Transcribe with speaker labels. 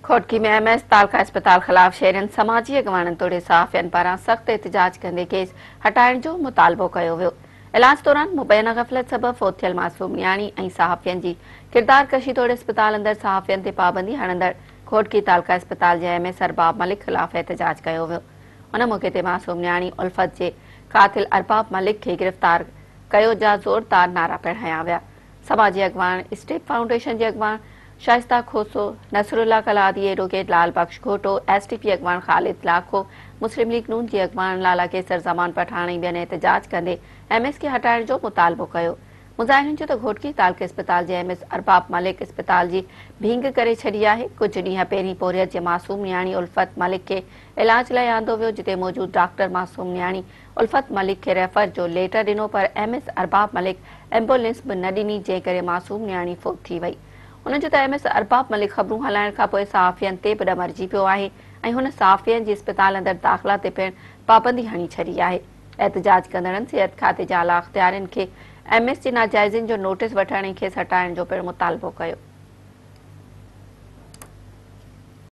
Speaker 1: Ghotki ۾ M S تعلقه اسپتال خلاف شهرين، سماجي اڳواڻن توڙي صحافين پاران سخت احتجاج ڪندي ڪيس هٽائڻ جو مطالبو ڪيو ويو. علاج دوران مبينا غفلت سبب فوت ٿيل معصوم نياڻي ۽ صحافين جي ڪردار ڪشي توڙي اسپتال اندر صحافين تي پابندي هڻندڙ گهوٽڪي تعلقه اسپتال جي ايم ايس ارباب ملڪ خلاف احتجاج ڪيو ويو. ان موقعي تي معصوم نياڻي الفت جي قاتل ارباب ملڪ کي گرفتار ڪيو جا زوردار نعرا پڻ هنيا ويا. سماجي اڳواڻ، اسٽيپ فائونڊيشن جي اڳواڻ Shaista Khoso, Nasrullah Kaladi, advocate Lal Bakhsh Ghoto, S T P اڳواڻ خالد لاکو، مسلم ليگ نون جي اڳواڻ لالا قيصر زمان پٺاڻ ۽ ٻين احتجاج ڪندي ايم ايس کي هٽائڻ جو مطالبو ڪيو. مظاهرين چيو ته گهوٽڪي تعلقي اسپتال جي ايم ايس ارباب ملڪ اسپتال جي ڀينگ ڪري ڇڏي آهي، ڪجهه ڏينهن پهرين پورهيت جي معصوم نياڻي الفت ملڪ کي علاج لاء آندو ويو جتي موجود ڊاڪٽر معصوم نياڻي الفت ملڪ کي ريفر جو ليٽر ڏنو پر M S Arbab Malik ambulance به نه ڏني جنهن ڪري معصوم نياڻي فوت ٿي وئي. هن چيو ته ايم ايس ارباب ملڪ خبرون هلائڻ کانپوء صحافين تي به ڏمرجي پيو آهي ۽ هن صحافين جي اسپتال اندر داخلا تي پڻ پابندي هڻي ڇڏي آهي. احتجاج ڪندڙن صحت کاتي جي اعليٰ اختيارين کي ايم ايس جي ناجائزين جو نوٽيس وٺڻ ۽ کيس هٽائڻ جو پڻ مطالبو ڪيو.